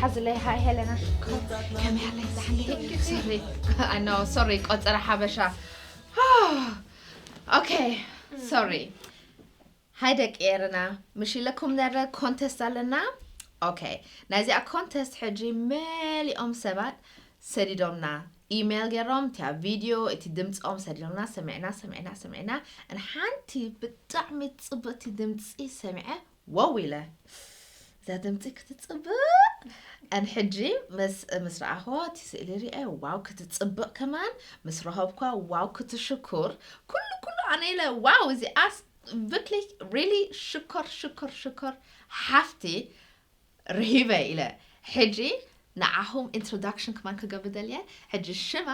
ኣዝለይ ሃይ ሄለና ሽኮር ከመይ ኣለይ ዛሕሊ ሶሪ ኣኖ ሶሪ ቆጸረ ሓበሻ ኦኬ ሶሪ ሃይ ደቂ ኤርና ምሽ ኢለኩም ነረ ኮንተስት ኣለና ኦኬ ናዚኣ ኮንተስት ሕጂ መሊኦም ሰባት ሰዲዶምና ኢሜይል ገይሮም እቲያ ቪድዮ እቲ ድምፆም ሰዲዶምና ሰሚዕና ሰሚዕና ሰሚዕና ሓንቲ ብጣዕሚ ፅብቕቲ ድምፂ ሰሚዐ ዋው ኢለ እዛ ድምፂ ክትፅብቕ and ሕጂ ምስ ምስ ረኣኽዎ እቲ ስእሊ ሪአ ዋው ክትፅብቕ ከማን ምስ ረኸብኳ ዋው ክትሽኩር ኩሉ ኩሉ ኣነ ኢለ ዋው እዚኣስ wirklich really ሽኮር ሽኮር ሽኮር ሓፍቲ ርሂበ ኢለ ሕጂ ንዓኹም introduction ከማን ክገብር ደልየ ሕጂ ሽማ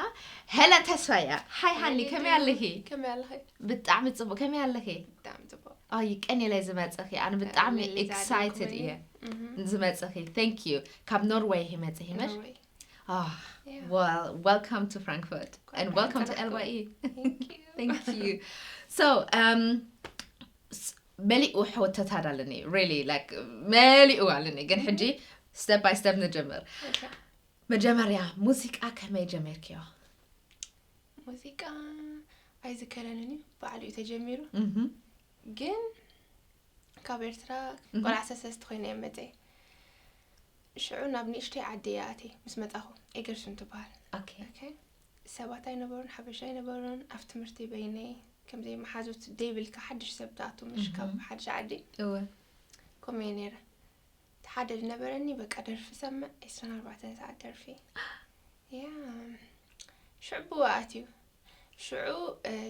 ሄለን ተስፋያ ሃይ ሃኒ ከመይ ኣለኺ ከመይ ኣለኺ ብጣዕሚ ፅቡቅ ከመይ ኣለኺ ብጣዕሚ ፅቡቅ ኣይ ቀን ኢለ ዝመፅኺ ኣነ ብጣዕሚ ሜሊ excited ዛዕባኹም እየ እህ። ዝመፅኺ thank you ካብ ኖርወይ ይመፅኺ ምሽ ኖርወይ Ah, Yeah. well, welcome to Frankfurt and Welcome welcome to Frankfurt. L Y E. Thank you. Thank you. So, um, s- መሊኡ ሕወተታት ኣለኒ really like መሊኡ ኣለኒ ግን ሕጂ step by step ንጀምር Okay. መጀመርያ ሙዚቃ ከመይ ጀመርክዮ ሙዚቃ ኣይዝከረንን እዩ ባዕሉ እዩ ተጀሚሩ Mhm. ግን ካብ ኤርትራ Mhm. ቆልዓ ሰሰስቲ ኮይነ እየ መፀ ሽዑ ናብ ንእሽተይ ዓዲ እየ ኣትየ ምስ መፃኹ ኤገርሱን ትበሃል Okay. Okay። ሰባት ኣይነበሩን ሓበሻ ኣይነበሩን ኣብ ትምህርቲ በይነይ ከምዘይ መሓዙት ደይብልካ ሓድሽ ሰብ ትኣቱ ምሽ ካብ ሓድሽ ዓዲ እወ ከምኡ እየ ነይረ እቲ ሓደ ዝነበረኒ በቃ ደርፊ ሰምዕ ዕስራን ኣርባዕተን ሰዓት ደርፊ ያ ሽዑ ብኡ ኣትዩ ሽዑ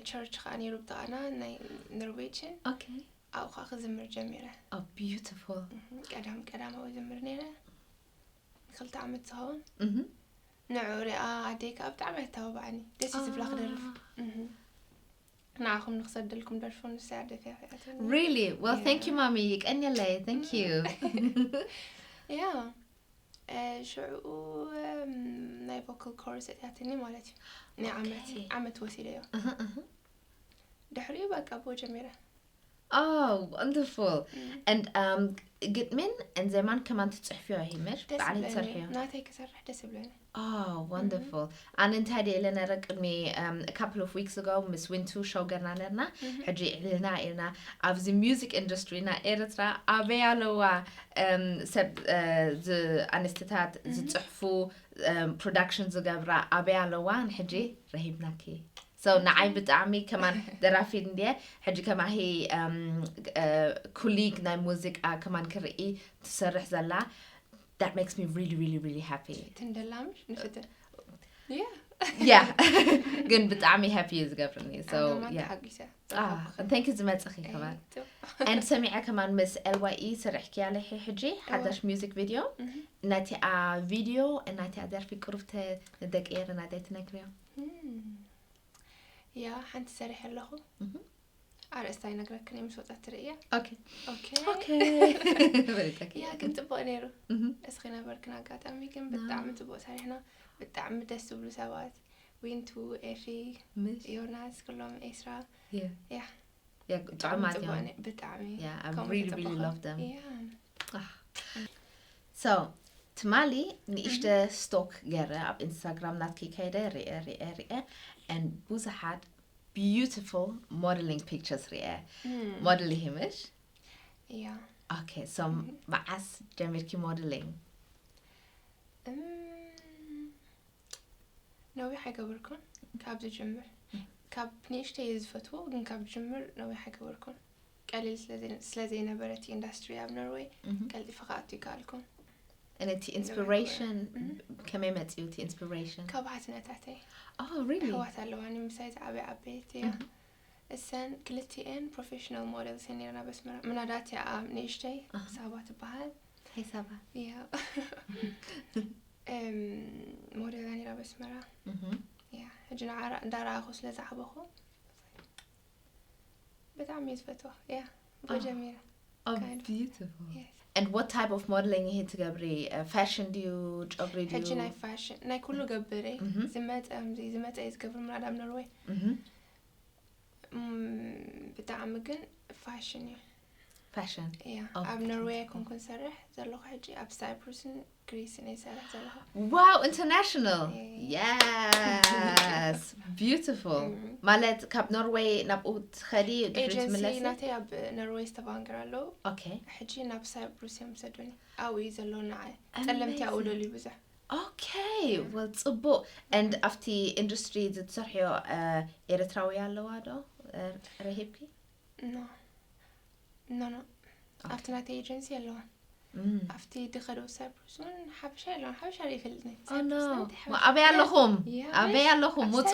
ቸርች ከዓ ነይሩ ብጥቓና ናይ ኖርዌጅን Okay. ኣብኡ ከዓ ክዝምር ጀሚረ Oh, beautiful. እህ፣ ቀዳም ቀዳማዊ ዝምር ነይረ ክልተ ዓመት ዝኸውን Mhm. ንዑ ሪኣ ኣደይ ከዓ ብጣዕሚ ኣተባባዕኒ ደስ እዩ ዝብላ ክደርፍ እህ። ንዓኹም ንክሰደልኩም ደርፎ ንሳ ደፊያ ፊኣትኒ Really? Well, thank you, Yeah. mommy. ይቀንየለይ. Thank you. ያ እ፣ ሽዑኡ እም፣ ናይ ቮካል ኮርስ እትያትኒ ማለት እዩ ናይ ዓመት Okay. ዓመት ወሲደዮ Uh-huh, uh-huh. ድሕሪኡ በቃ ብኡ ጀሚረ Oh, wonderful. And um, ግጥምን and ዜማን ከማን ትጽሕፍዮ ሂመሽ ደስ ባዕለይ ይብለኒ ትሰርሕዮ ናተይ ክሰርሕ ደስ ይብለኒ Oh, wonderful. ኣነ እንታይ ደለ ነረ ቅድሚ um, a couple of weeks ago ምስ ዊንቱ ሾው ገርና ነርና ሕጂ ዕልና ኢልና ኣብዚ music industry ና ኤርትራ ኣበይ ኣለዋ um, ሰብ uh, ዝ- ኣንስትታት ዝፅሕፉ um, production ዝገብራ ኣበይ ኣለዋ ንሕጂ ረሂብናኪ so ንዓይ ብጣዕሚ ከማን ደራፊት እንድየ ሕጂ ከማሂ um, uh, colleague ናይ ሙዚቃ ከማን ክርኢ ትሰርሕ ዘላ that makes me really really really happy ትንደላምሽ ንፍትን ያ yeah ግን ብጣዕሚ happy እዩ ዝገብርኒ so ኣነማ yeah ተሓጒሰ Ah, thank you ዝመፅኺ ከማን and ሰሚዐ ከማን ምስ L Y E ስርሕኪ ኣለኺ ሕጂ ሓዳሽ music video ናቲኣ video ናቲኣ ደርፊ ቅሩብተ ንደቂ ኤርና ደ ትነግርዮ ያ ሓንቲ ሰሪሐ ኣለኹ ኣርእስታ ይነግረክን ምስ ወፀት ትርእያ okay ኦኬ okay ያ ግን ፅቡቅ ነይሩ እስኺ ነበርክን ኣጋጣሚ ግን ብጣዕሚ ፅቡቅ ሰሪሕና ብጣዕሚ ደስ ዝብሉ ሰባት ዊንቱ ኤፊ ምሽ ዮናስ ኩሎም ኤስራ yeah ያ yeah ጥዑማት እዮም ብጣዕሚ yeah I really really love them ያ so ትማሊ ንእሽተ stalk ገረ ኣብ ኢንስታግራም ናትኪ ከይደ ርአ ርአ ርአ and ብዙሓት beautiful modeling pictures ርአ model ይሂምሽ ያ okay so መዓስ ጀሚርኪ modeling እም፣ ነዊሕ ኣይገበርኩን ካብ ዝጅምር ካብ ንእሽተይ እየ ዝፈትዎ ግን ካብ ዝጅምር ነዊሕ ኣይገበርኩን ቀሊል ስለ ዘይነበረ እቲ ኢንዳስትሪ ኣብ ኖርወይ ቀልጢፈ ክኣቱ ይከኣልኩን ነቲ inspiration ከመይ መፅኡ እቲ inspiration ካብ ሓትነታተይ oh really ኣሕዋት ኣለዋኒ ምሳይ ዝዓበይ ዓበይቲ እያ እሰን ክልቲኤን ፕሮፌሽናል ሞዴልስ እየን ነይረን ኣብ ኣስመራ ምናዳት እያ ኣብ ንእሽተይ ሳባ ትበሃል ሄይ ሳባ ያ ሞዴል እያ ነይራ ኣብ ኣስመራ ያ ሕጂ ንዓራ እንዳረኣኹ ስለ ዝዓበኹ ብጣዕሚ እየ ዝፈትዋ ያ ብጀሚራ Oh, beautiful. And what type of modeling ይሄ ትገብሪ? Uh, fashion ድዩ ጨጉሪ ድዩ? ሕጂ ናይ ፋሽን ናይ ኩሉ ገብር እየ ዝመፀ ከምዚ ዝመፀ እየ ዝገብር ምናዳ ኣብ ኖርወይ እም፣ ብጣዕሚ ግን ፋሽን እዩ ፋሽን። ያ ኦኬ። ኣብ ኖርዌይ ኣይኮንኩን ዝሰርሕ ዘለኹ ሕጂ፣ ኣብ ሳይፕሩስን ግሪስን እየ ዝሰርሕ ዘለኹ። Wow, international. Yes, beautiful. ማለት ካብ ኖርዌይ ናብኡ ትኸዲ ድሕሪ ኤጀንሲ ትምለሲ? ናተይ ኣብ ኖርዌይ ስተቫንገር ኣለዉ። ኦኬ። ሕጂ ናብ ሳይፕሩስ እዮም ዝሰዱኒ። ኣብኡ እዩ ዘሎ ንዓይ። ጠለምቲ ኣብኡ Amazing. ደልዩ ብዙሕ። ኦኬ፣ well ጽቡቅ። And ኣብቲ ኢንዱስትሪ እዚ ትሰርሕዮ ኤርትራዊ ኣለዋ ዶ ረሂብኪ? ኖ ኖ ኖ ኣብቲ ናተይ ኤጀንሲ ኣለዋን። ኣብቲ ድኸዶ ሳይፕሩስ እውን ሓበሻ የለዋን። ሓበሻ ዶ ይፈልጥኒ? ኣበይ ኣለኹም? ኣበይ ኣለኹም? ውፁ።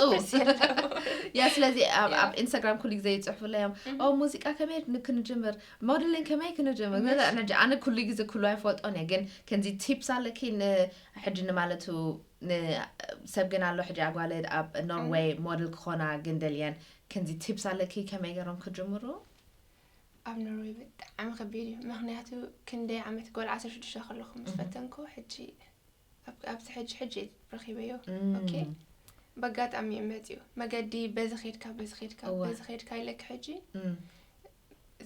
ያ ስለዚ ኣብ ኢንስታግራም ኩሉ ግዜ ይፅሕፉለይ እዮም። ኦ ሙዚቃ ከመይ ክንጅምር፣ ሞደሊንግ ከመይ ክንጅምር። ኣነ ኩሉ ግዜ ኩሉ ኣይፈልጦን እየ፣ ግን ከምዚ ቲፕስ ኣለኪ? ሕጂ ንማለቱ ንሰብ ግን ኣሎ ሕጂ ኣጓለ ኣብ ኖርዌይ ሞደል ክኾና ግን ደልየን፣ ከምዚ ቲፕስ ኣለኪ ከመይ ገይሮም ክጅምሩ? ኣብ ኖርዌይ ብጣዕሚ ከቢድ እዩ። ምክንያቱ ክንደይ ዓመት ጓል ዓሰርተ ሽዱሽተ ከለኹ ምስ ፈተንኩ ሕጂ ኣብዚ ሕጂ ሕጂ ረኪበዮ። ኦኬ በጋጣሚ እዩ መፅኡ። መገዲ በዚ ኬድካ በዚ ኬድካ በዚ ኬድካ ኢለክ ሕጂ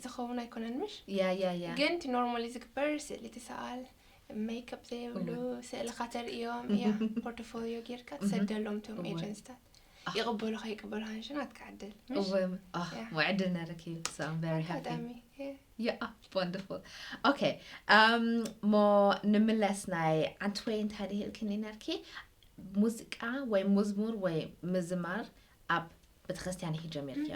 ዝኸውን ኣይኮነን ምሽ? ያ ያ ያ ግን እቲ ኖርማሊ ዝግበር ስእሊ ትሰኣል፣ ሜክፕ ዘይብሉ ስእልካ ተርእዮም እያ። ፖርትፎሊዮ ጌርካ ትሰደሎም እቶም ኤጀንስታት። ይቕበሉኻ ይቅበሉኻ ንሽ ናትካ ዕድል ምሽ? እወ፣ ኣህ፣ Yeah. መዕድል ነረኪ። So I'm very happy. ኣጋጣሚ የ- Yeah, wonderful. Okay. Um, ሞ ንምለስ ናይ ዓንትወይ እንታይ ድሂልክኒ ነርኪ? ሙዚቃ ወይ ሙዝሙር ወይ ምዝማር ኣብ ቤተክርስትያን ይሄ ጀሚርክዮ?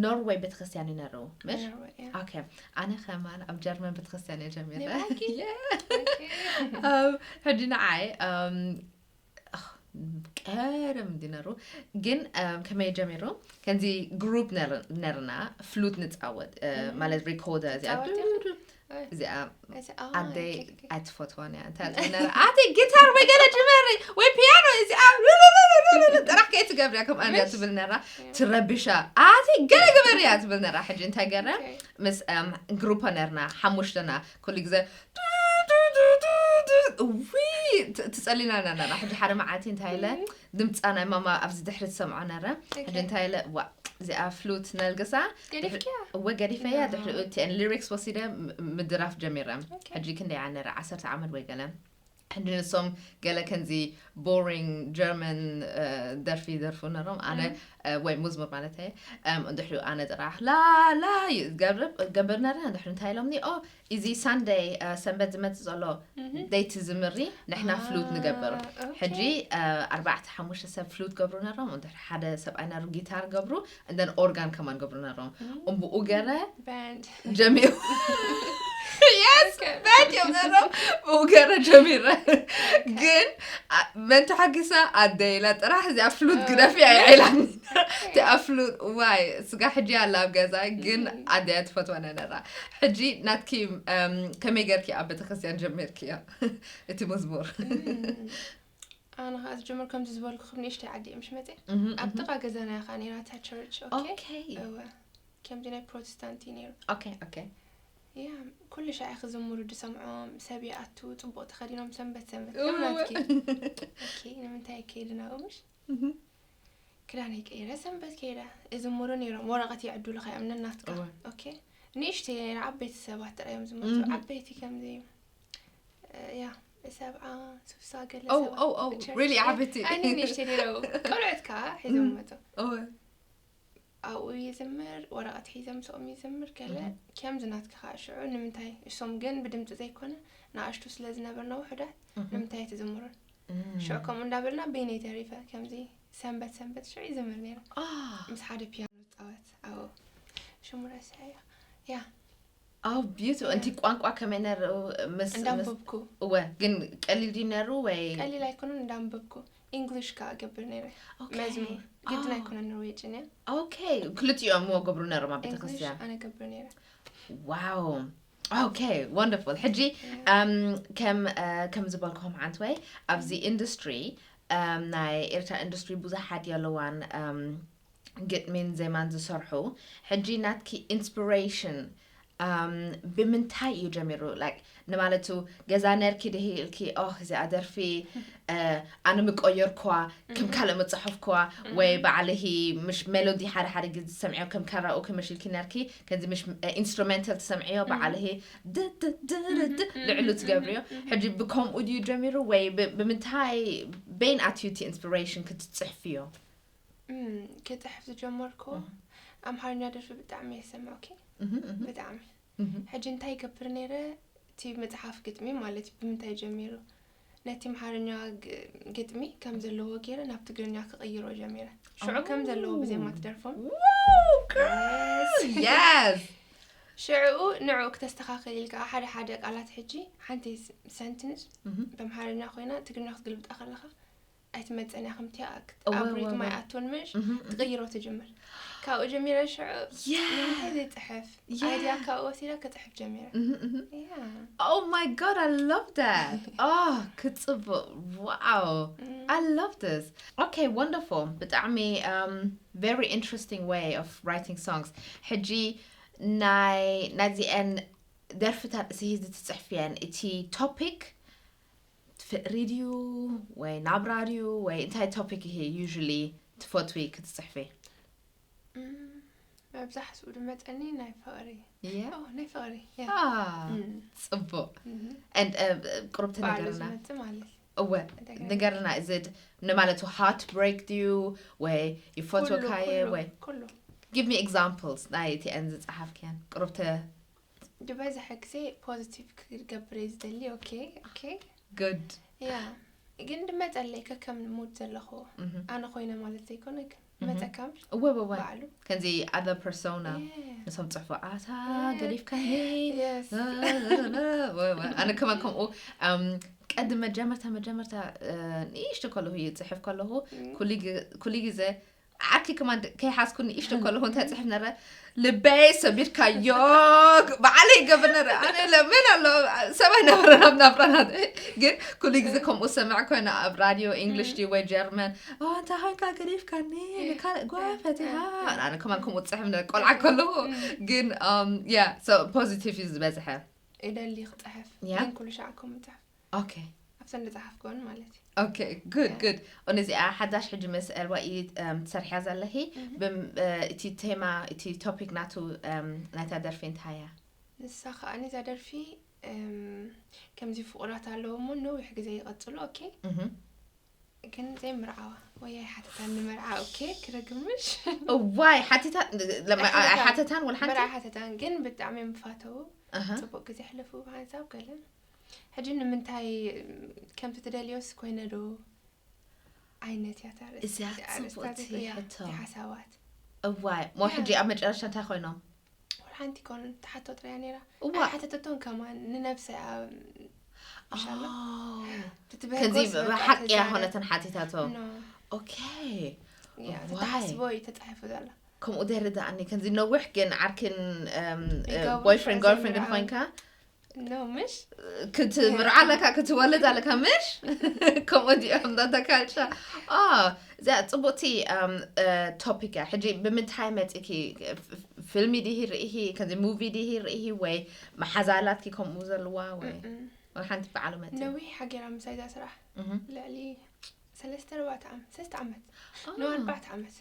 ኖርዌይ ቤተክርስትያን ይነሩ ምሽ? ኖርዌይ፣ ያ። Okay. ኣነ ከማን ኣብ ጀርመን ቤተክርስትያን እየ ጀሚረ። ኔባኪ? Yeah. ኦኬ። Um, ሕጂ ንዓይ um, ቀደም እንዲ ነሩ ግን um, ከመይ ጀሚሩ ከምዚ ግሩፕ ነርና ፍሉት ንፃወት uh, ማለት ሪኮርደር እዚኣ ትፃወት ዱ- ኢኺ? ዱ- ዱ- እዚኣ እዚ ኣደይ ኦኬ፣ ኦኬ። ኣይትፈትዋን እያ እንታይ ትብል ነራ ኣቲ ጊታር ወይ ገለ ጅመሪ ወይ ፒያኖ እዚኣ ሉሉሉሉሉ ጥራሕ ከይትገብርያ ከምኣ እንዳ ምሽ? ትብል ነራ ትረብሻ ኣቲ ገለ ግበርያ ትብል ነራ ሕጂ እንታይ ገረ ኦኬ። ምስ um, ግሩፖ ነርና ሓሙሽተና ኩሉ ግዜ ዊ ትፀሊና ነራ ሕጂ ሓደ መዓልቲ እንታይ ኢለ ድምፃ ናይ ማማ ኣብዚ ድሕሪ ትሰምዖ ነረ ሕጂ እንታይ ኢለ ዋ እዚኣ ፍሉት ነልግሳ ገዲፍክያ? እወ ገዲፈያ ድሕሪኡ እቲአን ሊሪክስ ወሲደ ም- ምድራፍ ጀሚረ ሕጂ ክንደይ ነረ ዓሰርተ ዓመት ወይ ገለ ሕጂ ንሶም ገለ ከምዚ ቦሪንግ ጀርመን ደርፊ ይደርፉ ነሮም ኣነ ወይ ሙዝሙር ማለት እየ እንድሕሪኡ ኣነ ጥራሕ ላላ ገብር ነረ እንድሕሪ እንታይ ኢሎምኒ ኦ እዚ ሳንደይ ሰንበት ዝመፅእ ዘሎ ደይቲ ዝምሪ ንሕና ፍሉት ንገብር ሕጂ ኣርባዕተ ሓሙሽተ ሰብ ፍሉት ገብሩ ነሮም እንድሕሪ ሓደ ሰብኣይ ነሩ ጊታር ገብሩ እንደን ኦርጋን ከማን ገብሩ ነሮም እምብኡ ገረ ባንድ ጀሚሩ የስ ባንድ እዮም ነሮም ብኡ ገረ ጀሚረ ግን መን ተሓጊሳ ኣደይ ኢላ ጥራሕ እዚኣ ፍሉት ግደፍ እያ ኢላኒ እቲኣ ፍሉት ዋይ ስጋ ሕጂ ኣላ ኣብ ገዛ ግን ኣደያ ትፈትወነ ነራ ሕጂ ናትኪ ከመይ ገርኪ ኣብ ቤተክርስትያን ጀሚርክዮ እቲ መዝሙር ኣነ ከዓ ዝጀመር ከምዚ ዝበልኩ ክብ ንእሽተይ ዓዲ እዮም ሽመፀ ኣብ ጥቃ ገዛና ኢኻ ነይራ እታ ቸርች ኦኬ እወ ከምዚ ናይ ፕሮቴስታንት እዩ ነይሩ ኦኬ ኦኬ ያ ኩሉ ሻዕ ክዝምሩ ዝሰምዖም ሰብ ይኣቱ ፅቡቅ ተኸዲኖም ሰንበት ሰንበት ከምናትኪ ኦኬ ንምንታይ ከይድና ምሽ ክዳነይ ቀይረ ሰንበት ከይደ እዝምሩ ነይሮም ወረቐት ይዕዱልካ እዮም ነናትካ ኦኬ ንእሽተይ ነይረ ዓበይቲ ሰባት ጥራይ እዮም ዝመፁ ዓበይቲ ከምዚ ያ ሰብዓ ስሳ ገለ ሪሊ ዓበይቲ ኣኒ ንእሽተይ ነይረ ቆልዑት ከዓ ሒዞም መፁ እወ ኣብኡ ይዝምር ወረቐት ሒዘ ምስኦም ይዝምር ገለ ከምዚ ናትካ ከዓ ሽዑ ንምንታይ እሶም ግን ብድምፂ ዘይኮነ ንኣሽቱ ስለ ዝነበርና ውሑዳት ንምንታይ ትዝምሩን ሽዑ ከምኡ እንዳበልና በይነይ ተሪፈ ከምዚ ሰንበት ሰንበት ሽዑ ይዝምር ነይረ ምስ ሓደ ፒያኖ ዝፃወት ኣብኡ ሽሙ ረስዐዮ ያ ኣብ ቢዩቲ እንቲ ቋንቋ ከመይ ነሩ ምስ ምስ- እንዳንበብኩ እወ ግን ቀሊል ድዩ ነሩ ወይ ቀሊል ኣይኮነን እንዳንበብኩ ኢንግሊሽ ከዓ እገብር ነይረ ኦኬ። መዝሙር ግድን ኦ። ኣይኮነን ኖርዌጅን እያ ኦኬ ክልቲኦም እሞ ገብሩ ነሮም ኣብ ኢንግሊሽ ቤተክርስትያን ኣነ እገብር ነይረ ዋው ኦኬ ወንደርፉል ሕጂ እም፣ ከም እ፣ ከም ዝበልኩም ሓንቲ ወይ ኣብዚ ኢንዱስትሪ እም፣ ናይ ኤርትራ ኢንዱስትሪ ብዙሓት የለዋን እም፣ ግጥሚን ዜማን ዝሰርሑ ሕጂ ናትኪ ኢንስፒሬሽን ብምንታይ እዩ ጀሚሩ? Like ንማለቱ ገዛ ነርኪ ድሂ ኢልኪ ኦ እዚኣ ደርፊ ኣነ ምቆየርኩዋ ከም ካልእ መጻሕፍኩዋ ወይ ባዕልሂ ምሽ ሜሎዲ ሓደ ሓደ ግዜ ትሰምዕዮ ከም ካራኦኬ መሽ ኢልኪ ነርኪ ከዚ ምሽ ኢንስትሩሜንታል ትሰምዕዮ ባዕልሂ ድድድድድ ልዕሉ ትገብርዮ። ሕጂ ብከምኡ ድዩ ጀሚሩ ወይ ብምንታይ በይን ኣትዩ እቲ ኢንስፒሬሽን ክትጽሕፍዮ? ክጽሕፍ ዝጀመርኩ ኣምሓርኛ ደርፊ ብጣዕሚ እየ ዝሰምዕ። ኦኬ ብጣዕሚ ሕጂ እንታይ ይገብር ነይረ? እቲ መጽሓፍ ግጥሚ ማለት እዩ ብምንታይ ጀሚሩ? ነቲ ኣምሓርኛ ግጥሚ ከም ዘለዎ ገይረ ናብ ትግርኛ ክቕይሮ ጀሚረ። ሽዑ ከም ዘለዎ ብዜማ ትደርፎም yes ሽዕኡ ንዕኡ ክተስተኻኽል ኢልካ ሓደ ሓደ ቃላት ሕጂ ሓንቲ ሰንትንስ በምሓርኛ ኮይና ትግርኛ ክትግልብጣ ከለኻ ኣይትመጸን እያ ከምቲ ኣብ ሪትም ኣይኣትውን ምሽ ትቕይሮ ትጅምር። ካብኡ ጀሚረ ሽዑ ንምንታይ ዘይጽሕፍ ኣይድያ ካብኡ ወሲዳ ክጽሕፍ ጀሚረ። Oh my god, I love that. Oh ክጽቡቕ wow. I love this. Okay, wonderful. ብጣዕሚ um, very interesting way of writing songs. ሕጂ ናይ ናዚአን ደርፍታት እዚ ትጽሕፍየን እቲ ቶፒክ ፍቕሪ ድዩ ወይ ናብራ ድዩ ወይ እንታይ ቶፒክ ይሄ usually ትፈትዊ ክትጽሕፊ? መብዛሕትኡ ድመፀኒ ናይ ፍቕሪ Yeah? ናይ ፍቕሪ Ah, ጽቡቕ and uh, ቁሩብ ባዕሉ ትነገርና ዝመፅእ ማለት እዩ። እወ ንገርና is it ንማለቱ heartbreak ድዩ ወይ ይፈትወካየ ኩሉ- ወይ ኩሉ give me examples ናይ እቲአን ዝጸሓፍክያን ቁሩብ ተ ዝበዝሐ ግዜ ፖዚቲቭ ክገብር እየ ዝደሊ። ኦኬ ኦኬ good ያ ግን ድመፀለይ ከከም ሙድ ዘለኹ ኣነ ኮይነ ማለት ዘይኮነ ግን መፀካ ምሽ እወ እወ እወ ባዕሉ ከምዚ other persona Yeah. ንሶም ጽሕፉ ኣታ Yeah. ገዲፍካኒ Yes. እወ እወ ኣነ ከማን ከምኡ um፣ ቀድም መጀመርታ መጀመርታ uh፣ ንእሽቶ ከለኹ እዩ ጽሕፍ ከለኹ ኩሉ ግ- ኩሉ ግዜ ዓርኪ ከማን ድ- ከይሓዝኩ ንእሽቶ ከለኹ እንታይ ጽሕፍ ነረ ልበይ ሰቢርካዮ ባዕለይ ይገብር ነረ ኣነ ለምን ኣሎ ሰብኣይ ነበረ ናብ ናብራና ግን ኩሉ ግዜ ከምኡ ሰምዕ ኮይነ ኣብ ራድዮ እንግሊሽ ድዩ ወይ ጀርመን "ኦ፣ እንታይ ኮይንካ ገዲፍካኒ ንካልእ ጓል ፈቲኻ ኣነ ከማን ከምኡ ጽሕፍ ነረ ቆልዓ ከለኹ ግን ያ ፖዚቲቭ እዩ ዝበዝሐ ይደሊ ክፅሕፍ ያ? ግን ኩሉ ሻዕ ከምኡ ፅሕፍ ኦኬ ኣብተን ዝፀሓፍክወን ማለት እዩ። ኦኬ ጉድ ጉድ ነዚኣ ሓዳሽ ሕጂ ምስ ኤልዋኢ ትሰርሕያ ዘለኺ እቲ ቴማ እቲ ቶፒክ ናቱ ናይታ ደርፊ እንታይ እያ? ንሳ ከዓ ነዛ ደርፊ እም፣ ከምዚ ፍቑራት ኣለዎ እሞ ነዊሕ ግዜ ይቐፅሉ። ኦኬ እህም። ግን ዘይምርዓዋ ወይ ኣይሓተታን ንመርዓ። ኦኬ ክረግምሽ እዋይ ሓቲታ ለማ- ኣይሓተታን። ኣይሓተታን ወላ ሓንቲ መርዓ ሓተታን ግን ብጣዕሚ እዮም ዝፋተዉ። ኣሃ። ፅቡቅ ግዜ ሕለፉ ብሓንሳብ ገለ ሕጂ ንምንታይ ከምቲ ትደልዮስ ኮይነ ዶ ዓይነት እያ እታ ርእሲ- እዚኣ እታ ርእስታ ፅቡቅቲ ትብል እያ፣ ሕቶ። እቲ ሓሳባት እዋይ ሞ ሕጂ ኣብ መጨረሻ እንታይ ኮይኖም? ወላ ሓንቲ ኮን ተሓቶ ጥራያ ነይራ። እዋ ኣይሓተተቶን ከማን ንነብሰ ኣብ- ኢንሻላ ኦ፣ ትትበህጎ ከምዚ ስበቃ ሓቂ ተዛረብ። ያኾነትን ሓቲታቶ ኖ። ኦኬ ያ፣ ዋይ። ተተሓስቦ እዩ ተፃሒፉ ዘሎ። ከምኡ ደርዳእኒ ከምዚ ነዊሕ ግን ዓርክን እም፣ እ፣ ይገብሩ boyfriend ፈንሳብ girlfriend ግን ይምርዓው። ኮይንካ ኖ ምሽ ክትምርዓ ኣለካ ክትወልድ ኣለካ ምሽ ከምኡ እንዲኦም ዳተካልሻ እዚኣ ፅቡቅቲ እም፣ እ፣ ቶፒክ እያ ሕጂ ብምንታይ መፂኪ ፍ- ፊልሚ ዲሂ ርኢሂ ከምዚ ሙቪ ዲሂ ርኢሂ ወይ መሓዛላትኪ ከምኡ ዘለዋ ወይ ወይ ሓንቲ በዓሉ መፂ ነዊሕ ሓጌራ ምሳይ እዛ ስራሕ እህም። ልዕሊ ሰለስተ ኣርባዕተ ዓመት ሰለስተ ዓመት ኦ፣ ኖ ኣርባዕተ ዓመት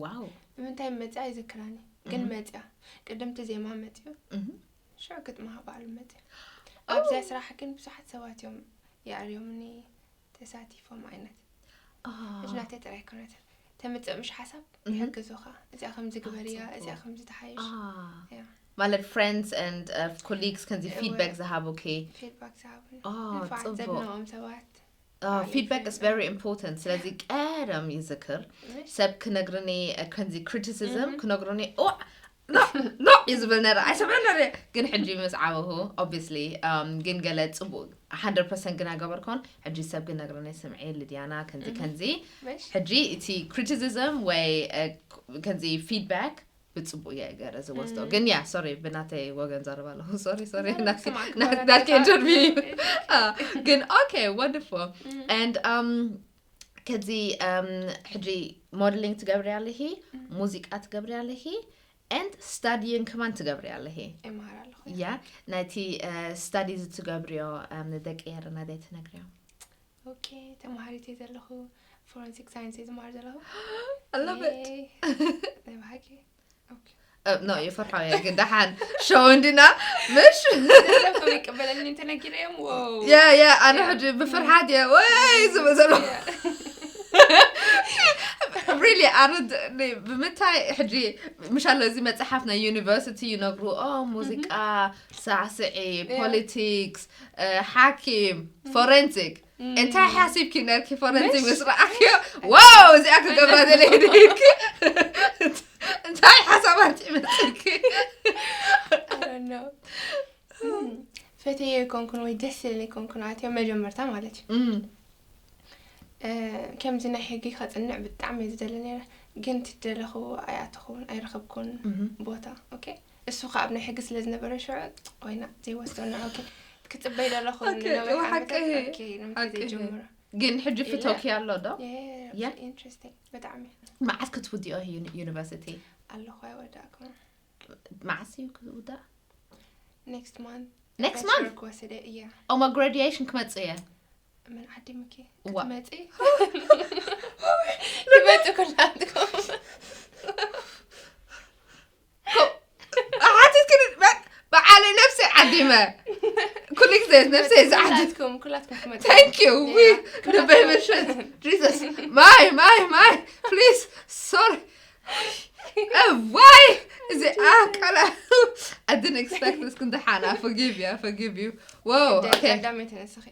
ዋው ብምንታይ መፅያ ኣይዝክራኒ ግን እህም። መፅያ ቅድምቲ ዜማ መፅዩ እህም። ሽዑ ግጥማ ባዕሉ መፅያ ኣብዚያ ስራሕ ግን ብዙሓት ሰባት እዮም የዕርዮምኒ ተሳቲፎም ዓይነት ኦ፣ ሕጂ ናተይ ጥራይ ኣይኮነትን ተምፅእ ምሽ ሓሳብ እህም። ይሕግዙኻ እዚኣ ከምዚ ግበርያ ጽቡቅ። እዚኣ ከምዚ ተሓይሽ አ፣ ያ ማለት ፍሬንድስ and ኮሊግስ ከምዚ እወ። ፊድባክ ዝሃቡኪ ፊድባክ ዝሃቡኒ ኦ፣ ንፋዓት ጽቡቅ። ዘድንቖም ሰባት ፊድባክ is very important ስለዚ ቀደም ይዝክር ምሽ ሰብ ክነግርኒ ከምዚ ክሪቲሲዝም እህ። ክነግርኒ ኖ ኖ እዩ ዝብል ነረ ኣይሰምዐ ነረ ግን ሕጂ ምስ ዓበኹ obviously ግን ገለ ፅቡቅ hundred percent ግን ኣገበርኮን ሕጂ ሰብ ግን ነግርኒ ስምዒ ልድያና ከምዚ ከምዚ ምሽ ሕጂ እቲ ክሪቲሲዝም ወይ ከምዚ ፊድባክ ብፅቡቅ እየ ገረ ዝወስዶ ግን ያ ሶሪ ብናተይ ወገን ዘረባ ኣለኹ ሶሪ ሶሪ ናትኪ ኢንተርቪው ግን okay wonderful and ከዚ ሕጂ ሞደሊንግ ትገብሪ ኣለኺ ሙዚቃ ትገብሪ ኣለኺ And studying ከማን ትገብሪ ኣለኺ። እምሃር ኣለኹ። ያ ናይቲ studies ትገብርዮ ንደቂ ኤረና ደ ትነግርዮ? ኦኬ፣ ተማሃሪት እየ ዘለኹ። Forensic science እየ ዝመሃር ዘለኹ። I love it። ናይ ብሓቂ። ኦኬ። ኖ የፈርሓው እየ ግን ደሓን ሸው እንዲና ምሽ ሰብ ይቀበለኒ እንተነጊረዮም። ዎ ያ ያ ኣነ ሕጂ ብፍርሓት እየ ወይ ዝብል ዘሎ really ኣረድ ብምንታይ ሕጂ ምሻለ እዚ መፅሓፍ ናይ ዩኒቨርሲቲ ይነግሩ ኦ ሙዚቃ ሳዕስዒ politics ሓኪም forensic እንታይ ሓሲብኪ ነርኪ forensic ምስ ረኣክዮ ዋው እዚኣ ክገብራ ደለ ኢልኪ እንታይ ሓሳባት ይመፅኪ ፈተየ ኣይኮንኩን ወይ ደስ ኢለኒ ኣይኮንኩን ኣትዮ መጀመርታ ማለት እዩ። ከምዚ ናይ ሕጊ ከፅንዕ ብጣዕሚ እየ ዝደሊ ነይረ፣ ግን ትደለኹ ኣይኣተኹን ኣይረኸብኩን ቦታ። ኦኬ እሱ ከዓ ኣብ ናይ ሕጊ ስለ ዝነበረ ሽዑ ኮይና ዘይወስዶ ና ኦኬ ክትፅበይ ደለኹ ኦኬ፣ ንነዊሕ ሓቂ ዓመታት እየ። ኦኬ ንምንታይ ሓቂ እየ። ዘይጀምሮ ግን ሕጂ ፍቶኪ ኣሎ ዶ? ያ። ኢንትረስቲንግ ብጣዕሚ መዓስ ክትውድኦ ዩኒቨርሲቲ? ኣለኹ ኣይወዳእኩም። መዓስ እዩ ክውዳእ? ኔክስት ማንት Next month? ክወስደ እያ። ኦማ ግራጁዌሽን ክመጽእ እየ። ምን ዓዲምኪ ዋ። ክትመፂ ትመፂ ኩላትኩም ሓቲትክኒ በዓለይ ነብሰይ ዓዲመ ኩሉ ግዜ ነብሰይ ዝዓዲ ኩላትኩም ኩላትኩም ክትመፂ Thank you ዊ Yeah. ልበይ መሸት Jesus ማይ ማይ ማይ please sorry ዋይ እዚ ኣቃላ I didn't expect this ክንዲ ሓና forgive you forgive you wow okay ቀዳመይቲ ንስኺ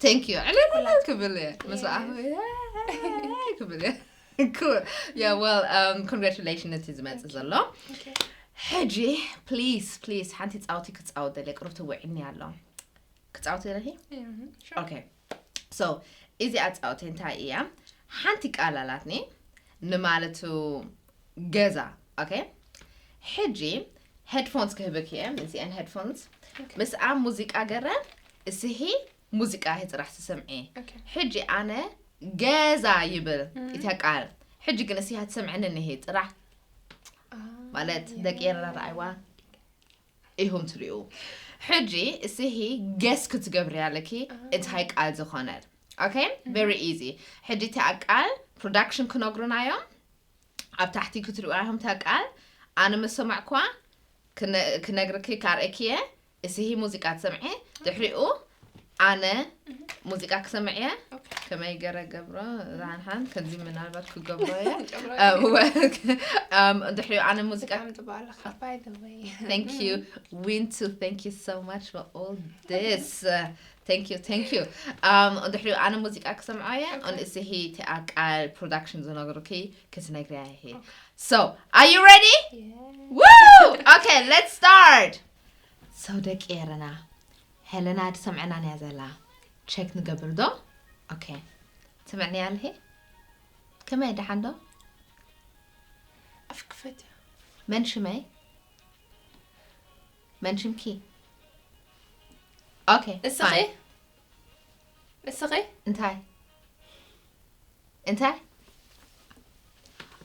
thank you ዕለለለ ክብል እየ ምስ ረኣኹ ክብል እየ cool yeah well um congratulations ነቲ ዝመጽእ ዘሎ ሕጂ please please ሓንቲ ጻውቲ ክጻወት ደለ ቅሩብ ትውዕኒ ኣሎ ክጻወት ደለኺ okay so እዚኣ ጻውቲ እንታይ እያ ሓንቲ ቃል ኣላትኒ ንማለቱ ገዛ okay ሕጂ headphones ክህበኪ እየ እዚአን headphones ምስኣ ሙዚቃ ገረ እስሂ ሙዚቃ እሂ ጥራሕ ትሰምዒ ሕጂ ኣነ ገዛ ይብል እታ ቃል ሕጂ ግን እስሂ ትሰምዐኒ እኒሂ ጥራሕ ማለት ደቂ ኤረና ረኣይዋ ኢኹም ትሪኡ ሕጂ እስሂ guess ክትገብሪ ኣለኪ እንታይ ቃል ዝኾነ okay very easy ሕጂ እታ ቃል production ክነግሩና እዮም ኣብ ታሕቲ ክትሪኡ እዮም እታ ቃል ኣነ ምስ ሰማዕኩዋ ክነግርኪ ካርእኪ እየ እስሂ ሙዚቃ ትሰምዒ ድሕሪኡ ኣነ ሙዚቃ ክሰምዕ እየ ከመይ ገረ ገብሮ ራንሃን ከምዚ ምናልባት ክገብሮ እየ ድሕሪኡ ኣነ ሙዚቃ ትባለካ by the way thank you Wintu thank you so much for all this uh, thank you thank you um ድሕሪኡ ኣነ ሙዚቃ ክሰምዖ እየ እስሂ እቲኣ ቃል production ዝነግሩኪ ክትነግርያ እየ so are you ready Yeah. Woo! Okay, let's start. So ደቂ ኤረና ሄለና ትሰምዐና እያ ዘላ check ንገብር ዶ okay ትሰምዕኒ ኣለኺ ከመይ ደሓን ዶ ኣፍ ክፈት መን ሽመይ መን ሽምኪ okay እስኺ fine. እስኺ እንታይ እንታይ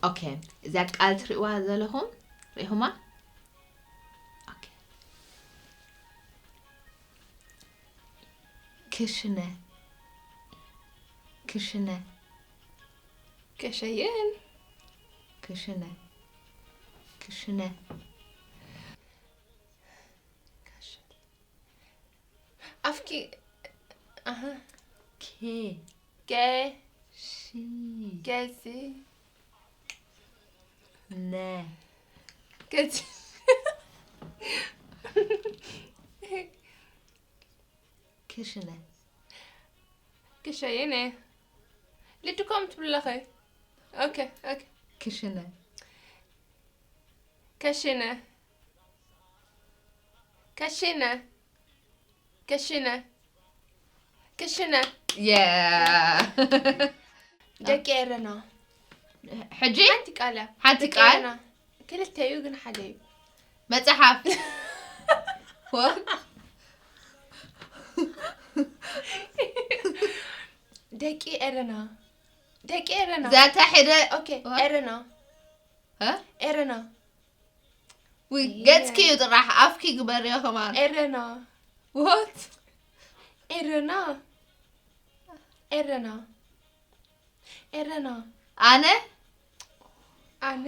okay እዚኣ ቃል ትሪእዋ ዘለኹም ሪኢኹማ okay ክሽነ ክሽነ ከሸይን ክሽነ ክሽነ ኣፍኪ ኣሃ ኬ ገ ሺ ገዚ ነ ገዚ ክሽነ ክሸይነ ልድኮም ትብለኸ okay okay ክሽነ ከሽነ ከሽነ ከሽነ ከሽነ yeah ደቂ ኤረና ሕጂ ሓንቲ ቃል እያ ሓንቲ ደቂ ቃል ኤረና ክልተ እዩ ግን ሓደ እዩ መጽሓፍ What? ደቂ ኤረና ደቂ ኤረና ዛታ ሕደ okay ኤረና እ? ኤረና ዊ- ገጽኪ እዩ ጥራሕ፣ ኣፍኪ ግበርዮ ከማን። ኤረና What? ኤረና ኤረና ኤረና ኣነ ኣነ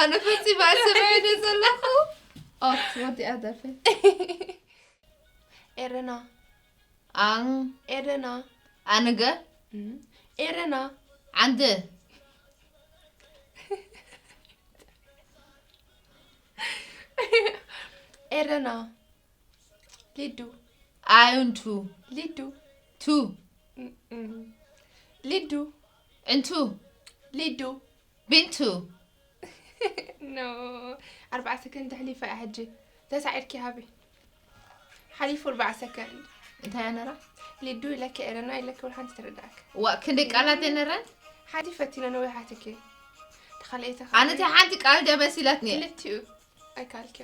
ኣነ ፈጺመ ኣሰሚዐ ዶ ዘለኹ? ኦት ወዲኣ ደርፊ። ኤረና ኣን ኤረና ኣንገ እም፣ ኤረና ዓንድ ኤረና ሊዱ ኣዩንቱ ሊዱ ቱ እም፣ እም። ሊዱ እንቱ ሊዱ ቢንቱ ኖ ኣርባዓ ሰከንድ ተሕሊፋ እያ ሕጂ ተሳዒርኪ ሃቢ ሓሊፉ ኣርባዓ ሰከንድ እንታይ ኣነራ ሊዱ ኢለኪ ኤረና ኢለኪ ወላ ሓንቲ ትርዳእክ ዋ ክንደይ ቃላት የነረን ሓንቲ ፈቲነ ነዊሓትኪ ተኻልአይተ ኣነ እቲ ሓንቲ ቃል ድያ በሲላትኒ ክልቲኡ ኣይካልኪ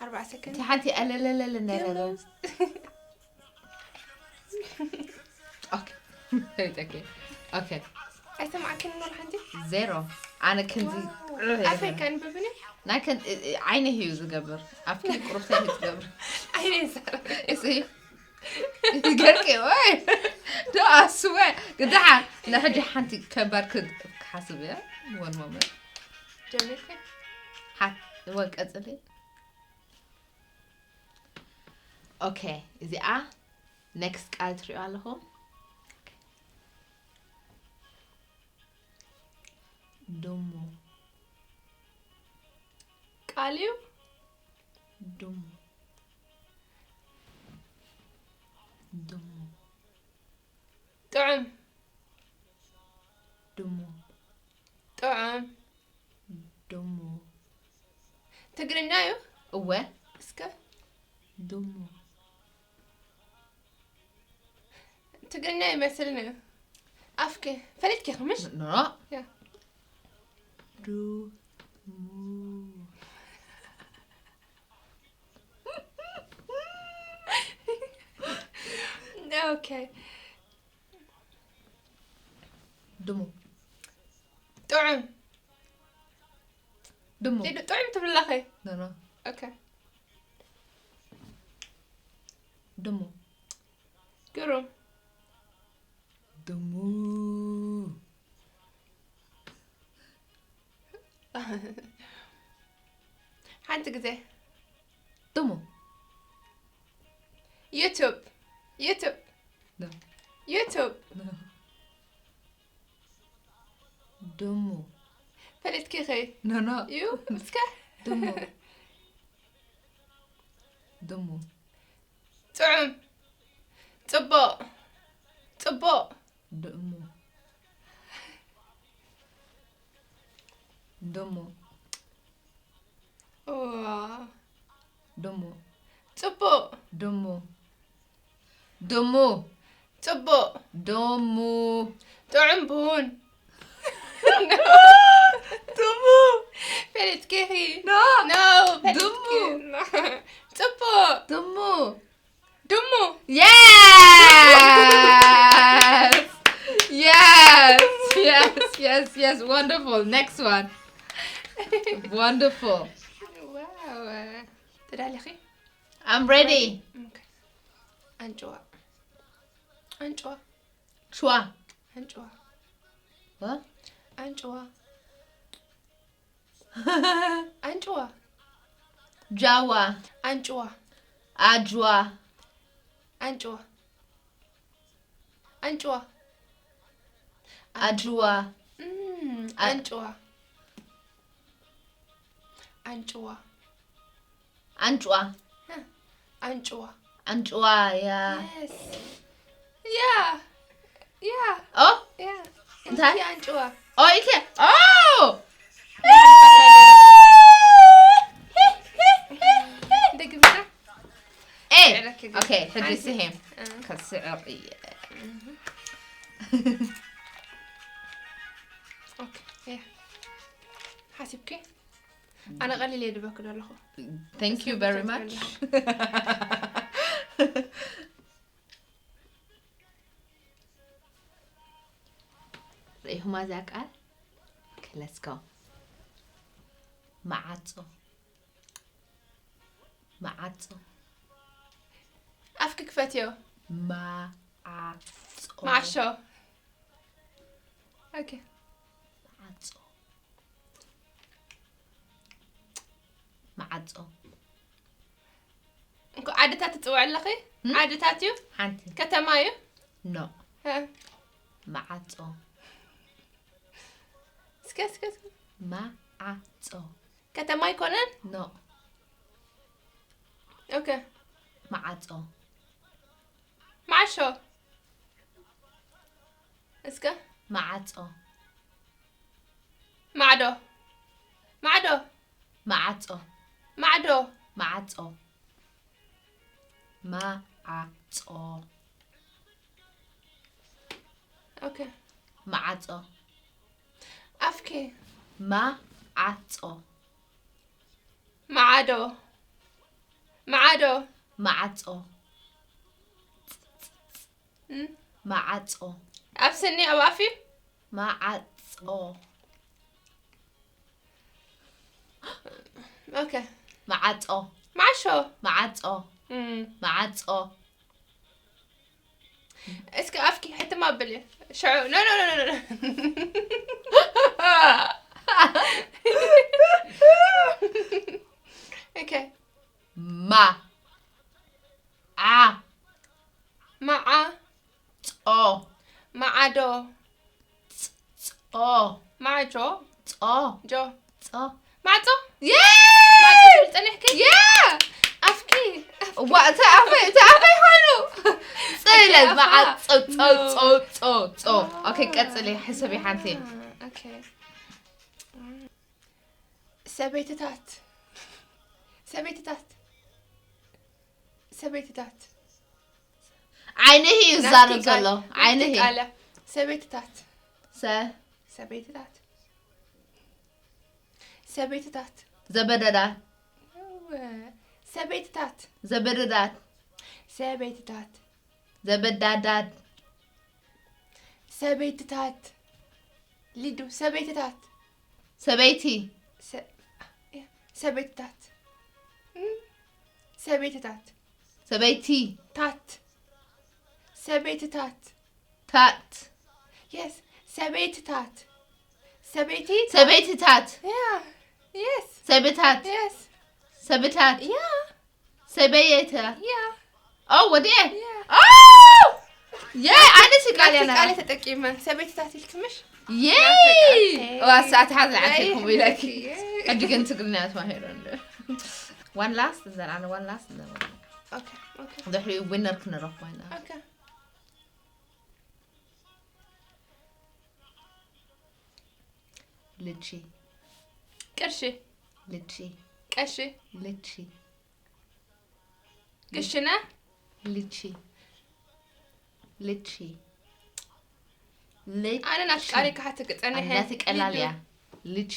ኣርባዓ ሰከንድ እቲ ሓንቲ ኣለለለለ ነረረ ኦኬ ኦኬ ኣይሰማዕክን ኖር ሓንቲ ዜሮ ኣነ ክንዚ ኣፈይ ከንብብኒ ናይ ከን ዓይነ ህዩ ዝገብር ኣብ ክንዲ ቁሩብታይ ህዩ ዝገብር ዓይነ ይዛረብ እዚ ገርቂ ወይ ዶ ኣስወ ግዳሓ ንሕጂ ሓንቲ ከባድ ክሓስብ እያ one moment ጀሚርኪ ሓት ወቀጽሊ ኦኬ እዚኣ next ቃል ትሪኦ ኣለኹም ድሙ ቃል እዩ ድሙ ድሙ ጥዑም ድሙ ጥዑም ድሙ ትግርኛ እዩ እወ እስከ ድሙ ትግርኛ ይመስልኒ ኣፍኪ ፈሊጥኪ ኢኺ ምሽ ኖ ያ ድሙ ኦኬ ድሙ ጥዑም ድሙ ሊዱ ጥዑም ትብላኸ ኖ ኖ ኦኬ ድሙ ግሩም ድሙ ሓንቲ ግዜ ድሙ ዩቱብ ዩቱብ ኖ ዩቱብ ድሙ ፈሊጥኪ ኸ ኖ ኖ ዩ እስከ ድሙ ድሙ ጥዑም ጽቡቕ ጽቡቕ ድሙ ድሙ ዋ ድሙ ጽቡቕ ድሙ ድሙ ጽቡቕ ድሙ ጥዑም ቡን ድሙ ፈሊጥኪኺ ኖ ኖ ድሙ። ጽቡቕ ድሙ ድሙ Yes! Yes! Yes! Yes! Yes! Wonderful. Next one. Wonderful. ዋው ተዳሊኺ I'm ready. ኣንጭዋ ኣንጭዋ ሸዋ ኣንጭዋ What? ኣንጭዋ ኣንጭዋ ጃዋ ኣንጭዋ ኣጅዋ ኣንጭዋ ኣንጭዋ ኣጅዋ እም፣ ኣ- ኣንጭዋ ኣንጭዋ ኣንጭዋ ኣንጭዋ ኣንጭዋ ያ የስ ያ ያ ኦ ያ እንታይ? እቲ ኣንጭዋ ኦ ኢኬ ኦ ደግምታ ኤ ስዕረኪ ግን። ኦኬ ሕጂ ሓንቲ- ስሄም እ፣ ከስዕር እየ ኦኬ ያ ሓሲብኪ ኣነ ቀሊል እየ ድበክዶ ኣለኹ Thank you very much ርኢኹማ እዛ ቃል Okay, let's go መዓጾ። መዓጾ። ኣፍኪ ክፈትዮ። መዓጾ። ማዕሾ። ኦኬ። መዓጾ። መዓጾ። እንኮ ዓድታት ትጽውዕ ኣለኺ? እም? ዓድታት እዩ? ሓንቲ ከተማ እዩ? ኖ። እ። መዓጾ። እስከ እስከ እስከ። መዓጾ። ከተማ ኣይኮነን? ኖ። ኦኬ። መዓጾ። ማዕሾ። እስከ። መዓጾ። ማዕዶ። ማዕዶ። መዓጾ። ማዕዶ። መዓጾ። መዓጾ። ኦኬ። መዓጾ። ኣፍኪ። መዓጾ። ማዓዶ። ማዓዶ። መዓጾ። እም። መዓጾ። ኣብ ስኒ ኣብ ኣፍ እዩ? መዓጾ። ኦኬ። መዓጾ። ማዕሾ። መዓጾ። እም። መዓጾ። እስኪ ኣፍኪ ሕትም ኣብሊ። ሽዑ ኖ ኖ ኖ ኖ። ኦኬ። ማ። ዓ። መዓ። ጾ። መዓዶ። ጾ። ማዕጆ። ጾ። ጆ። ጾ። ማዕጾ። የ ማዕጾ ትብል ጸኒሕኪ? የ ኣፍኪ። ዋ፣ እቲ ኣፈይ፣ እቲ ኣፈይ ኮይኑ። ጽለ ኣፈ። መዓጾ፣ ጾ፣ ኖ። ጾ፣ ጾ፣ ጾ። ኦኬ፣ ቀጽሊ፣ ሕሰቢ ሓንቲ። ኦኬ። ሰበይትታት። ሰበይትታት። ሰበይትታት። ዓይንህ እዩ ዝዛረብ ዘሎ። ዓይንህ። ቃለ። ሰበይትታት። ሰ-፣ ሰበይትታት። ሰበይትታት። ዘበደዳት። ሰበይትታት። ዘበደዳት። ሰበይትታት። ዘበዳዳት። ሰበይትታት። ሊዱ። ሰበይትታት። ሰበይቲ። ሰ-፣ ሰበይትታት። እም፣ ሰበይትታት። ሰበይቲ። ታት። ሰበይትታት። ታት። የስ። ሰበይትታት። ሰበይቲ። ሰበይትታት። ያ። የስ። ሰብታት። የስ። ሰብታት። ያ። ሰበየተ። ያ። ኦ፣ ወዲኤ። ያ። ኦ! የ፣ ኣነ ሲቃል ናቲ ያና። ቃለ ተጠቂመ። ሰበይትታት ኢልክምሽ? የይ! ናፍቀት። ዋ፣ ሰዓት ሓዝ ለዓልኩም ኢለኪ። የይ። ሕጂ ግን ትግርኛ ተማሂሩ ኣሎ። One last፣ ዘርኣነ one last። ኦኬ፣ ኦኬ፣ ድሕሪኡ ዊነር ክንረኽቦ ኢና። ኦኬ። ልቺ። ቅርሺ። ልቺ። ቀሺ። ልቺ። ቅሽነ። ልቺ። ልቺ። ልቺ። ኣነ ናት ቃሪ ክሓትክ ጸኒሐ። ኣናቲ ቀላል እያ። ልቺ።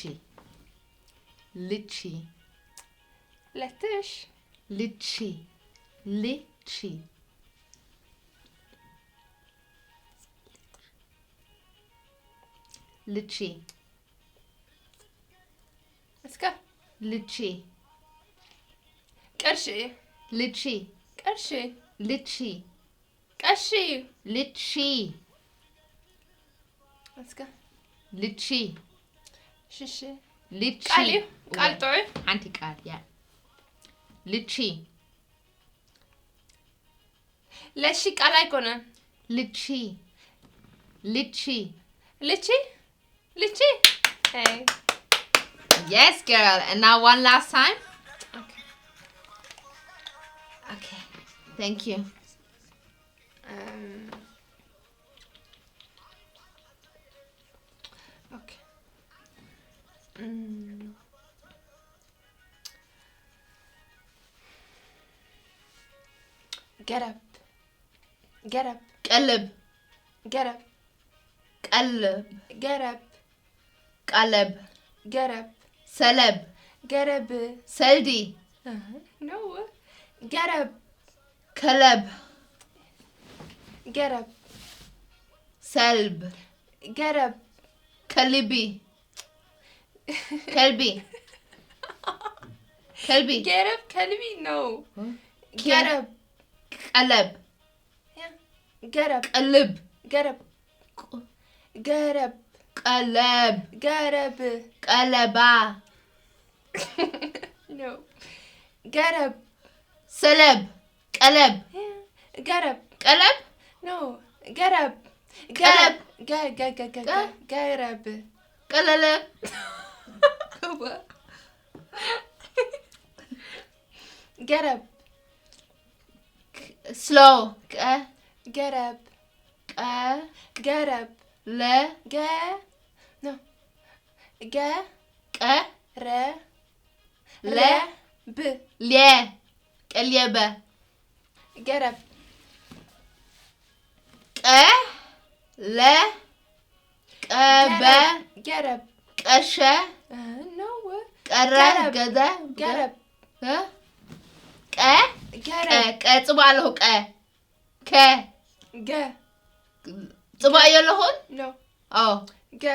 ልቺ። ለትሽ። ልቺ። ልቺ። ልቺ። እስከ። ልቺ። ቅርሺ። ልቺ። ቅርሺ። ልቺ። ቀሺ። ልቺ። እስከ። ልቺ። ሽሺ። ልቺ። ቃል እዩ። ቃል ጥዑይ። ሓንቲ ቃል እያ። ልቺ። ለሺ ቃል ኣይኮነን። ልቺ። ልቺ። ልቺ? ልቺ? Hey. Yes, girl. And now one last time. Okay. Okay. Thank you. Um, okay. Mm. ገረብ። ገረብ። ቀልብ። ገረብ። ቀልብ። ገረብ። ቀለብ። ገረብ። ሰለብ። ገረብ። ሰልዲ። No. ገረብ። ከለብ። ገረብ። ሰልብ። ገረብ። ከልቢ። ከልቢ። ከልቢ። ገረብ ከልቢ no። ኬ- ገረብ ቀለብ። ገረብ ቀልብ። ገረብ ገረብ ቀለብ። ገረብ ቀለባ። no። ገረብ ሰለብ። ቀለብ። ገረብ ቀለብ። no። ገረብ ቀለብ። ገ- ገ- ገ- ገ- ገ- ገረብ ቀለለብ። ገረብ slow። ቀ ገረብ ቀ ገረብ ለ ገ no። ገ ቀ ረ ለ ረ ብ ሌ ቀልየበ። ገረብ ቀ ለ ቀበ ገረብ ቀሸ no። ቀረ ገረብ። ገደ ገረብ እ? ቀ ቀ ገረብ ቀ ጽባ ኣለኹ። ቀ ከ ገ ጽባ እየ ኣለኹን። no። ኦ ገ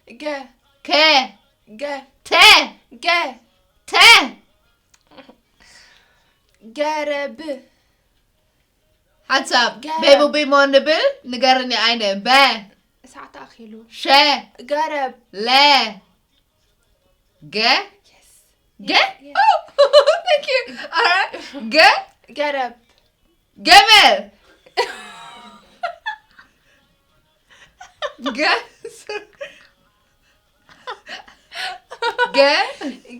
ገ ከ ገ ተ ገ ተ ገረብ ሓንሳብ ገ- ቤቡ ቢሞ ንብል ንገርኒ ኣይነ በ ሰዓት ኣኺሉ ሸ ገረብ ለ ገ ገ Yes. Thank you. All right. ገ ገረብ ገመል ገ ገ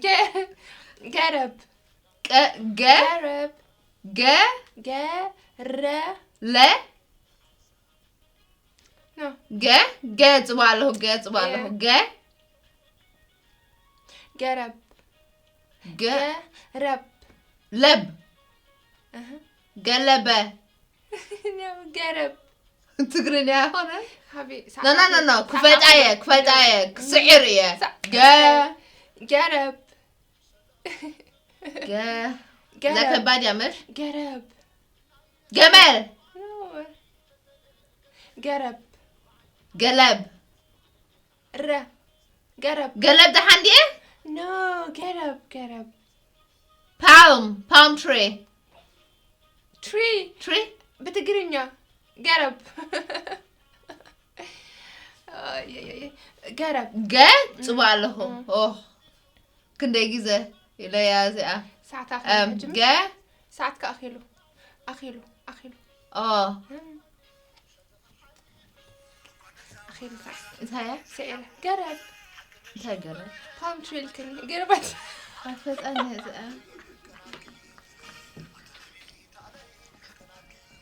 ገ- ገረብ ቀ- ገ ገረብ ገ ገረ ለ no። ገ ገ ጽባ ኣለኹ። ገ ጽባ ኣለኹ። ገ ገረብ ገ ገረብ ለብ እህ። ገለበ No፣ ገረብ ትግርኛ ይኾነ። ሓቢ ኖ ኖ ኖ ኖ ክፈልጣ እየ ክፈልጣ እየ ክስዕር እየ። ገ ገረብ ገ እዛ ገረብ ከባድ እያ ምሽ። ገረብ ገመል No። ገረብ ገለብ ረ ገረብ ገለብ ደሓን ድየ? No። ገረብ ገረብ palm palm tree tree tree ብትግርኛ ገረብ ኣይ፣ ኣይ፣ ኣይ፣ ገረብ ገ ጽባ ኣለኹ። ኦ ክንደይ ግዜ ኢለያ እዚኣ። ሰዓት እም፣ ኣኺሉ ገ ሰዓት ከኣኺሉ ኣኺሉ ኣኺሉ ኦ ኣኺሉ ሰዓት እንታይ እያ? ስዒረ ገረብ እንታይ ገረ palm tree ልክኒ ገረበት ኣይፈጣን እያ እዚኣ።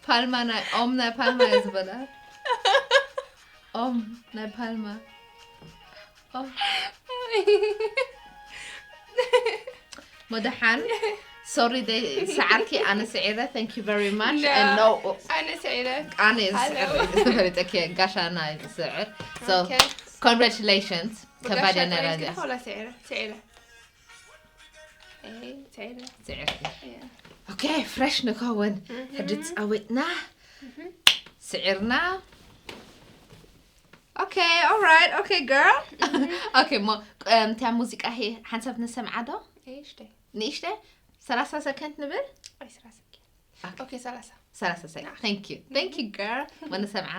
ፓልማ ናይ ኦም ናይ ፓልማ እየ ዝበላ። ኦም ናይ ፓልማ ኦም መድሓን sorry they ሰዓርኪ ኣነ ስዒረ thank you very much No. and no ኣነ ስዒረ ኣነ እየ ዝስዕር Hello. ዝተፈለጠኪ ጋሻና እየ ዝስዕር so Okay. congratulations ከባድ እያ ነራ እዚኣ ኮላ ስዒረ ስዒረ ኤይ ስዒረ ስዕርኪ እያ okay fresh ንኸውን ሕጂ ጻዊጥና ስዕርና okay all right okay girl okay ሞ እምታ ሙዚቃ ሄ ሓንሳብ ንሰምዓ ዶ ኤይ ሽተይ ንእሽተ ሰላሳ ሰከንድ ንብል ኣይ ሰላሳ ሰከንድ ኦኬ ሰላሳ ሰላሳ ሰከንድ thank you thank you girl ሞ ንሰምዓ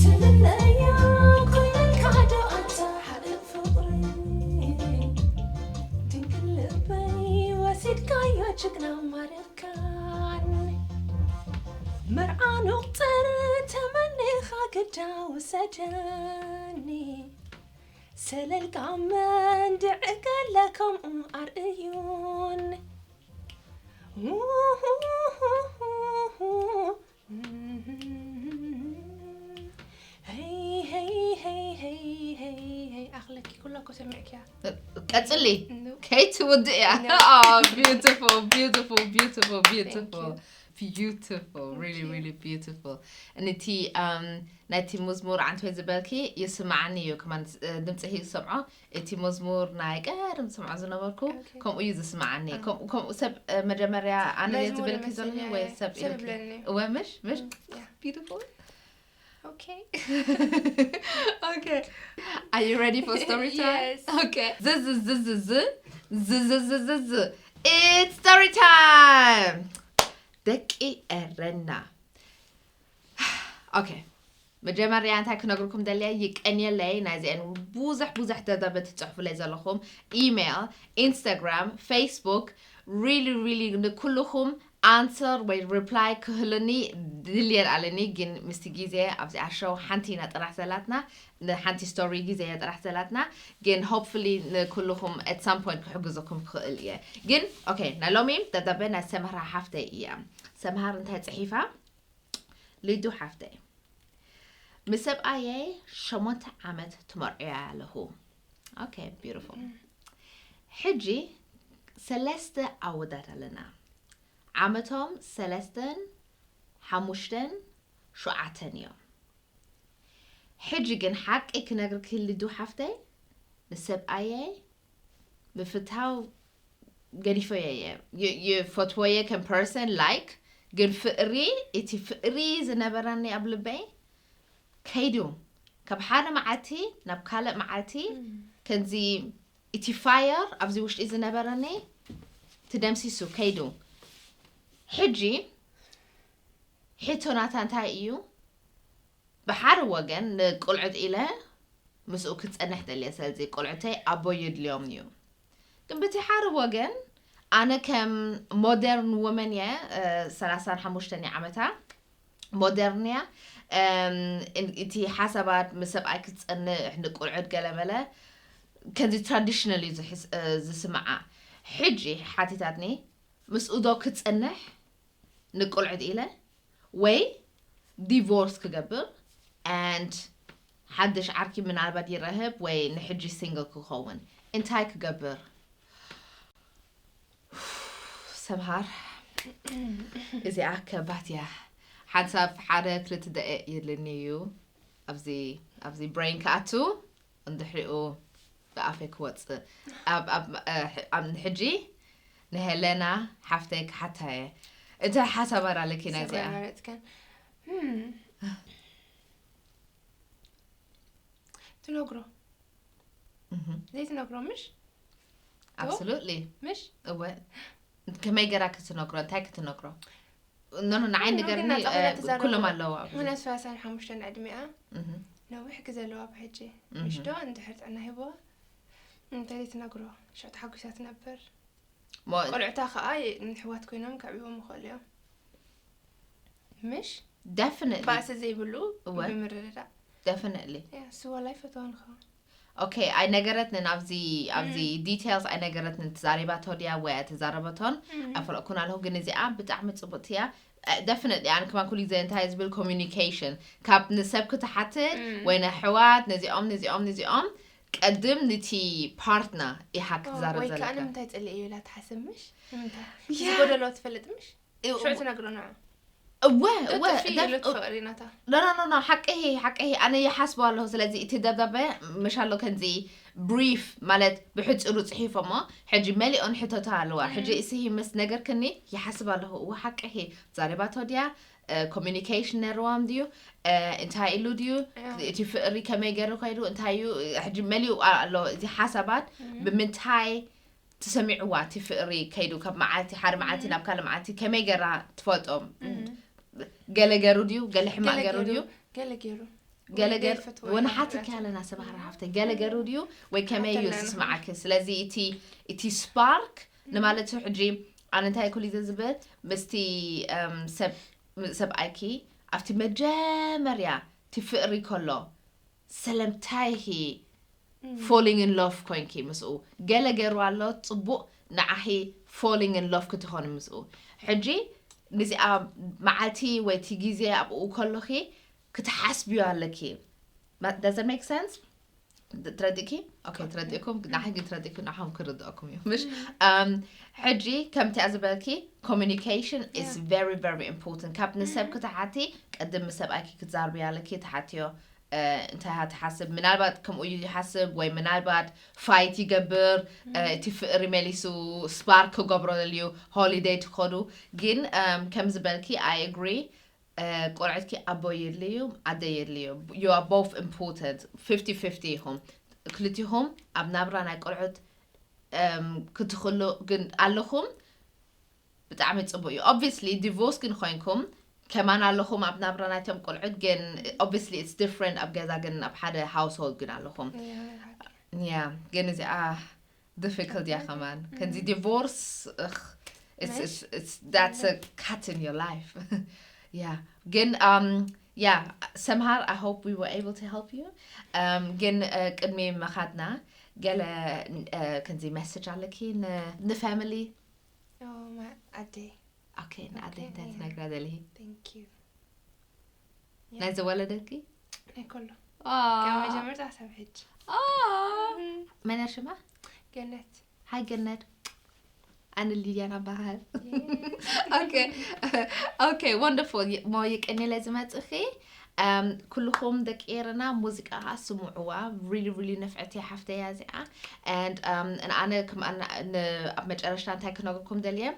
ትምነያ ኮይንካ ዶ ኣንታ ሓደ ፍቕሪ ድንግል ልበይ ወሲድካዮ ጅግና ማረካን መርዓ ንቑጸር ተመኒኻ ግዳ ውሰደኒ ሰለል ጋመ እንድዕገለ ከምኡ ኣርእዩን Hey, hey, hey, hey, hey, hey. ኣኽለኪ ኩላ እኮ ሰሚዕክያ ቀጽሊ No. ከይትውድእ እያ No. Oh, beautiful beautiful beautiful beautiful beautiful really really beautiful። ነቲ um፣ ናይቲ መዝሙር ዓንተወይ ዝበልኪ ይስማዓኒ እዩ ከማን ድምፂ ሂ ዝሰምዖ እቲ መዝሙር ናይ ቀደም ዝሰምዖ ዝነበርኩ Okay. ከምኡ እዩ ዝስማዓኒ ከምኡ ከምኡ ሰብ እ፣ መጀመርያ ኣነ ድየ መዝሙር ዝበልኪ መሰለኒ፣ ዘለኒ ወይ ሰብ ሰብ ኢልኪ ይብለኒ። እወ ምሽ ምሽ Yeah. beautiful Okay. Okay. Are you ready for story time? Yes. Okay. This is this is this this is this is it's story time. ደቂ ኤረና። Okay. መጀመርያ እንታይ ክነግርኩም ደልየ ይቀንየለይ ናይዚአን ብዙሕ ብዙሕ ደብዳበ ትጽሕፉለይ ዘለኹም ኢሜይል፣ ኢንስታግራም፣ ፌስቡክ really really ንኩልኹም ኣንሰር ወይ ሪፕላይ ክህልኒ ድልየት ኣለኒ ግን ምስቲ ግዜ ኣብዚኣ ሸው ሓንቲ ኢና ጥራሕ ዘላትና ንሓንቲ ስቶሪ ግዜ እያ ጥራሕ ዘላትና ግን hopefully ንኩልኹም at some point ክሕግዘኩም ክኽእል እየ ግን okay ናይ ሎሚ ደብዳበ ናይ ሰምሃር ሓፍተይ እያ ሰምሃር እንታይ ጽሒፋ ሊዱ ሓፍተይ ምስ ሰብኣየይ ሸሞንተ ዓመት ትመርዕዮ ኣለኹ okay beautiful ሕጂ ሰለስተ ኣወዳት ኣለና ዓመቶም ሰለስተን ሓሙሽተን ሸውዓተን እዮም ሕጂ ግን ሓቂ ክነግርኪ ሊዱ ሓፍተይ ንሰብኣየይ ምፍታው ገዲፈዮ እየ ይፈትወየ ከም person like ግን ፍቅሪ እቲ ፍቅሪ ዝነበረኒ ኣብ ልበይ ከይዱ ካብ ሓደ መዓልቲ ናብ ካልእ መዓልቲ ከምዚ እቲ fire ኣብዚ ውሽጢ ዝነበረኒ ትደምሲሱ ከይዱ ሕጂ ሕቶ ናታ እንታይ እዩ ብሓደ ወገን ንቁልዕት ኢለ ምስኡ ክጸንሕ ደልየ ስለዚ ቁልዕተይ ኣቦ የድልዮም እዩ ግን በቲ ሓደ ወገን ኣነ ከም modern woman እየ ሰላሳን ሓሙሽተን ዓመታ modern እያ እቲ ሓሳባት ምስ ሰብኣይ ክትጸንሕ ንቁልዕት ገለመለ ከምዚ traditional እዩ ዝስምዓ ሕጂ ሓቲታትኒ ምስኡ ዶ ክጸንሕ ንቁልዕት ኢለ ወይ divorce ክገብር and ሓድሽ ዓርኪ ምናልባት ይረህብ ወይ ንሕጂ single ክኸውን እንታይ ክገብር ሰምሃር እዚኣ ከባድ እያ ሓንሳብ ሓደ ክልተ ደቂቅ የድልኒ እዩ ኣብዚ ኣብዚ brain ክኣቱ እንድሕሪኡ ብኣፈይ ክወፅእ ኣብ ኣብ ኣብ ንሕጂ ንሄለና ሓፍተይ ክሓታ እየ እንታይ ሓሳባት ኣለኪ ናዚኣ መረፅከን Hmm. ትነግሮ ዘይትነግሮ ምሽ absolutely ምሽ እወ ከመይ ገራ ክትነግሮ እንታይ ክትነግሮ ኖኖ ንዓይ ንገርኒ ኩሎም ኣለዎ ምክንያቱ ሰላሳን ሓሙሽተን ዕድሚኣ ነዊሕ ግዜ ኣለዋ ብሕጂ ምሽ ዶ እንድሕር ጥዕና ሂቦ እንታይ ትነግሮ ሽዑ ተሓጒሳ ትነብር ቆልዕታ ከዓ ንሕዋት ኮይኖም ከዕብዎም ይኽእሉ እዮም ምሽ definitely ባእሲ ዘይብሉ ብምርድዳእ definitely ስወላይ ፈተዋ ንኸውን okay ኣይነገረትንን ኣብዚ ኣብዚ details ኣይነገረትንን ተዛሪባቶ ድያ ወይ ኣይተዛረበቶን ኣይፈለጥኩን ኣለኹ ግን እዚኣ ብጣዕሚ ፅቡቅቲ እያ definitely ኣነ ከማን ኩሉ ግዜ እንታይ ዝብል communication ካብ ንሰብ ክትሓትት ወይ ንኣሕዋት ነዚኦም ነዚኦም ነዚኦም ቀድም ንቲ partner ኢኻ ክትዛረብ ወይ ከዓ ዘለካ ንምንታይ ፅልእ እዩ ኢላ ትሓስብ ምሽ ንምንታይ ዝጎደሎ ትፈልጥ ምሽ ሽዑ ትነግሮ ንዓ እወ እወ ጥጥፊ ኢሉ ትፈቅሪ ናታ ኖ ኖ ኖ ሓቂ ሓቂ ኣነ ይሓስቦ ኣለኹ ስለዚ እቲ ደብዳበ መሻሎ ከምዚ brief ማለት ብሕፅሩ ፅሒፎ እሞ ሕጂ መሊኦን ሕቶታ ኣለዋ ሕጂ እሲ ምስ ነገር ክኒ ይሓስብ ኣለኹ እወ ሓቂ ዛሪባቶ ድያ communication ነርዋም ድዩ እንታይ ኢሉ ድዩ እቲ ፍቅሪ ከመይ ገይሩ ከይዱ እንታይ እዩ ሕጂ መሊኡ ኣሎ እዚ ሓሳባት ብምንታይ ተሰሚዕዋ እቲ ፍቅሪ ከይዱ ካብ መዓልቲ ሓደ መዓልቲ ናብ ካልእ መዓልቲ ከመይ ገራ ትፈልጦም ገለ ገሩ ድዩ ገለ ሕማቅ ገሩ ድዩ ገለ ገሩ ገለ ገሩ ወንሓትካ ኣለና ሰብሃር ሃፍተ ገለ ገሩ ድዩ ወይ ከመይ እዩ ዝስማዓኪ ስለዚ እቲ እቲ spark ንማለት ሕጂ ኣነ እንታይ ኩሉ ዝብል ምስቲ ሰብ ሰብኣይኪ ኣብቲ መጀመርያ እቲ ፍቅሪ ከሎ ሰለምታይ ኢኺ falling in love ኮይንኪ ምስኡ ገለ ገይሩ ኣሎ ፅቡቅ ንዓኺ falling in love ክትኾኒ ምስኡ ሕጂ ንዚኣ መዓልቲ ወይ እቲ ግዜ ኣብኡ ከሎኺ ክትሓስብዮ ኣለኪ does it make sense ትረድእኪ okay ትረድእኩም ንዓኺ ግን ትረድእኪ ንዓኹም ክርድአኩም እዩ ምሽ ሕጂ ከምቲኣ ዝበልኪ communication is very very important ካብ ንሰብ ክትሓቲ ቅድም ምስ ሰብኣይኪ ክትዛርብያ ኣለኪ ትሓትዮ እንታይ ትሓስብ ምናልባት ከምኡ እዩ ይሓስብ ወይ ምናልባት fight ይገብር እቲ ፍቅሪ መሊሱ spark ክገብሮ ደልዩ holiday ትኸዱ ግን ከም ዝበልኪ I agree ቆልዑትኪ ኣቦ የድልዩ ኣደ የድልዩ። You are both important። ፊፍቲ ፊፍቲ ኢኹም ክልቲኹም ኣብ ናብራ ናይ ቆልዑት ክትኽሉ ግን ኣለኹም። ብጣዕሚ ፅቡቅ እዩ። Obviously divorce ግን ኮይንኩም ከማን ኣለኹም ኣብ ናብራ ናይቶም ቆልዑት ግን obviously it's different። ኣብ ገዛ ግን ኣብ ሓደ household ግን ኣለኹም። ያ ግን እዚኣ difficult እያ ከማን ከምዚ divorce that's a cut in your life። Yeah ግን yeah Semhar, I hope we were able to help you. ግን ቅድሚ ምኻድና ገለ ከምዚ message ኣለኪ ንፋሚሊ? ኣደይ ኦኬ ንኣደይ እንታይ ትነግራ ዘለኺ? Thank you ናይ ዝወለደኪ? ናይ ከሎ ኣዎ። ካብ መጀመርታ ክሳብ ሕጂ ኣዎ። መን እያ ሽማ? ገነት ሃይ ገነት። ኣነ ሊድያ ናባሃል። ኦኬ ኦኬ ወንደርፉል። ሞ የቀኒለ ዝመፅኺ። ኩልኹም ደቂ ኤረና ሙዚቃ ከዓ ስምዕዋ። Really really ንፍዕቲ ሓፍተያ እዚኣ። And ኣነ ከም ኣብ መጨረሽታ እንታይ ክነግርኩም ደልየ፣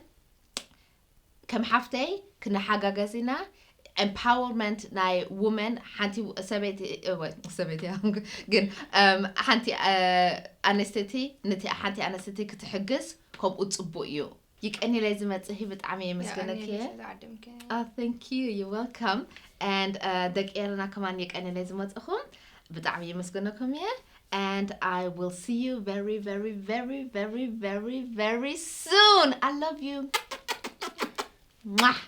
ከም ሓፍተይ ክንሓጋገዝ ኢና። Empowerment ናይ women ሓንቲ ሰበይቲ ሰበይቲ ግን ሓንቲ ኣነስተይቲ ነቲ ሓንቲ ኣነስተይቲ ክትሕግዝ ከምኡ ፅቡቅ እዩ። ይቀኒለይ ዝመፅኺ ብጣዕሚ የመስገነኪ። ዝዓደምክ Oh, thank you. You're welcome. And ደቂ ኤረና ከማን የቀኒለይ ዝመፅኹም ብጣዕሚ የመስገነኩም እየ። And I will see you very very very very very very soon. I love you. Mwah.